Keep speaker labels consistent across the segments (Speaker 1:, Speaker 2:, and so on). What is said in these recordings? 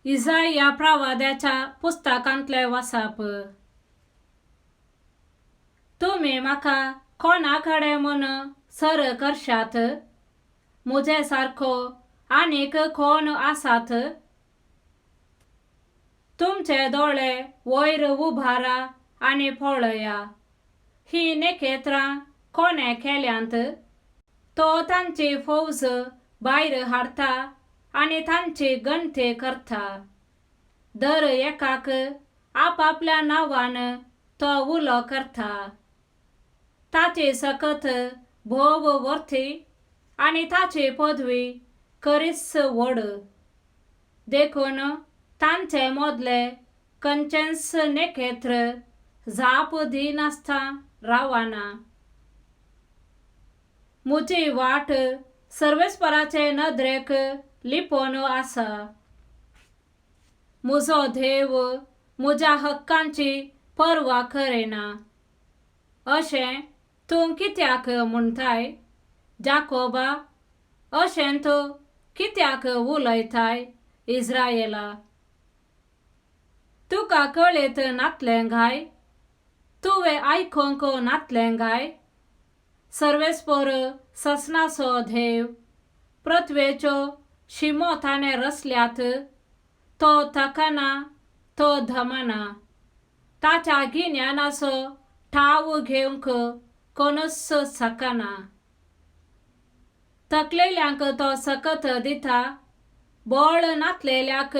Speaker 1: इजाया प्रवाद्याच्या पुस्तकांतलें वाचप. तुमी म्हाका कोणा कडेन म्हूण सर करशात? म्हजे सारको आनीक कोण आसात? तुमचे दोळे वयर उबारा आनी पळया, हीं नखेत्रां कोणें केल्यांत? तो तांची फौज भायर हाडटा आनी तांची गणती करता. दर एकाक आपापल्या नांवान तो उलो करता. ताची सकत भोव वर्ती आनी ताची पदवी खरीच व्हड. देखून तांचे मदले खंयचेंच नखेत्र जाप दिनासतना रावना. म्हजी वाट सर्वेस्पराचे नदरेक लिपोवन आसा. म्हजो देव म्हज्या हक्कांची पर्वा करिना. अशें तूं कित्याक म्हणटाय, जाकोबा? अशें तूं कित्याक उलयताय, इस्रायला? तुका कळीत नातलें काय? तुवें आयकूंक नातलें काय? सर्वेस्पर ससनाचो देव, पृथ्वेच्यो शिमो ताणें रचल्यात. तो थकना, तो दमना. ताच्या गिन्यानाचो ठाव घेवंक कोणूच शकना. थकलेल्यांक तो सकत दिता, बळ नातलेल्याक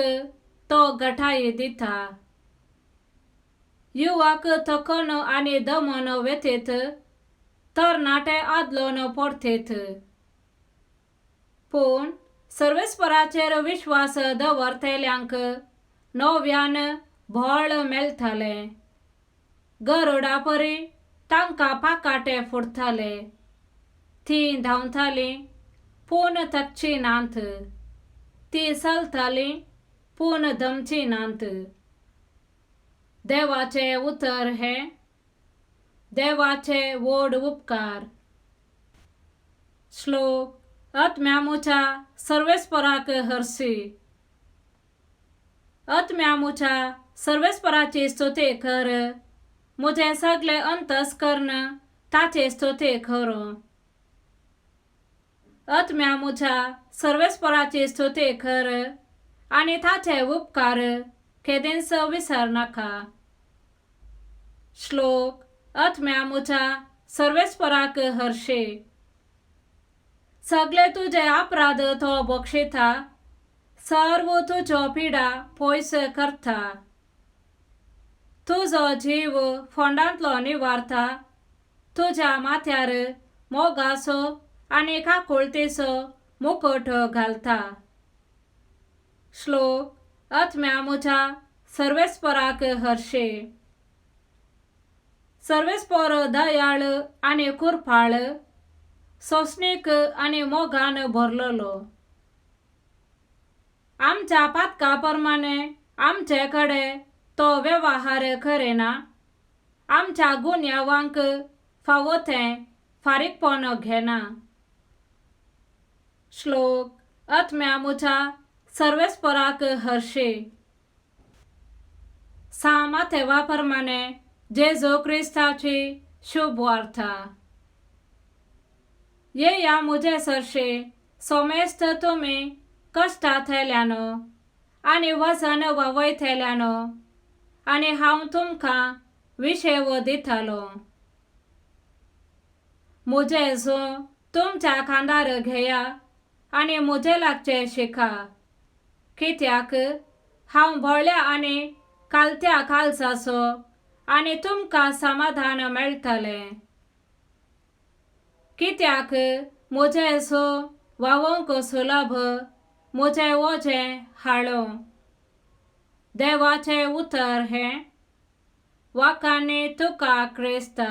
Speaker 1: तो घटाय दिता. युवक थकून आनी दमून वेतेत, तरणाटे आदलोन पडतेत. पूण सर्वेस्पराचेर विश्वास दवरतल्यांक नव्यान बळ मेळटलें. गरुडा परी तांकां पाकाटे फुटतले. तीं धांवतलीं पूण थकचीं नात, तीं चलतलीं पूण दमचीं नात. देवाचें उतर हें. देवाचे व्हड उपकार. श्लोक. आत्म्या म्हज्या, सर्वेस्पराक हरशी. आत्म्या म्हज्या, सर्वेस्पराची स्तुती कर. म्हजें सगळें अंतस्कर्ण ताची स्तुती करूं. आत्म्या म्हज्या, सर्वेस्पराची स्तुती कर आनी ताचे उपकार केदींच विसरनाका. श्लोक. आत्म्या म्हज्या, सर्वेस्पराक हरशी. सगळे तुजे अपराध तो बक्षिता, सर्व तुज्यो पिडा पयस करता. तुजो जीव फोंडांतलो निवारता, तुज्या माथ्यार मोगाचो आनी काकुळतेचो मुकुट घालता. श्लोक. आत्म्या म्हज्या, सर्वेस्पराक हरशी. सर्वेस्पर दयाळ आनी कृपाळ, सोंसणीक आनी मोगान भरलेलो. आमच्या पातका प्रमाणे आमचे कडेन तो वेव्हार करिना, आमच्या गुन्यांवांक फावो तें फारीकपण घेना. श्लोक. आत्म्या म्हज्या, सर्वेस्पराक हरशी. सां मातेवा प्रमाणे जेजू क्रिस्ताची शुभ वार्ता. येया म्हजे सरशी समेस्त तुमी कश्टांतल्यानो आनी वजन व्हांवयतल्यानो, आनी हांव तुमकां विशेव दितलो. म्हजें जूं तुमच्या खांदार घेया आनी म्हजे लागचें शिका, कित्याक हांव भोळ्या आनी कालत्या काळजाचो, आनी तुमकां समाधान मेळटलें. कित्याक म्हजें जूं व्हांवंक सुलभ, म्हजें वजें हाळो. देवाचें उतर हें. वाखाणी तुका, क्रिस्ता.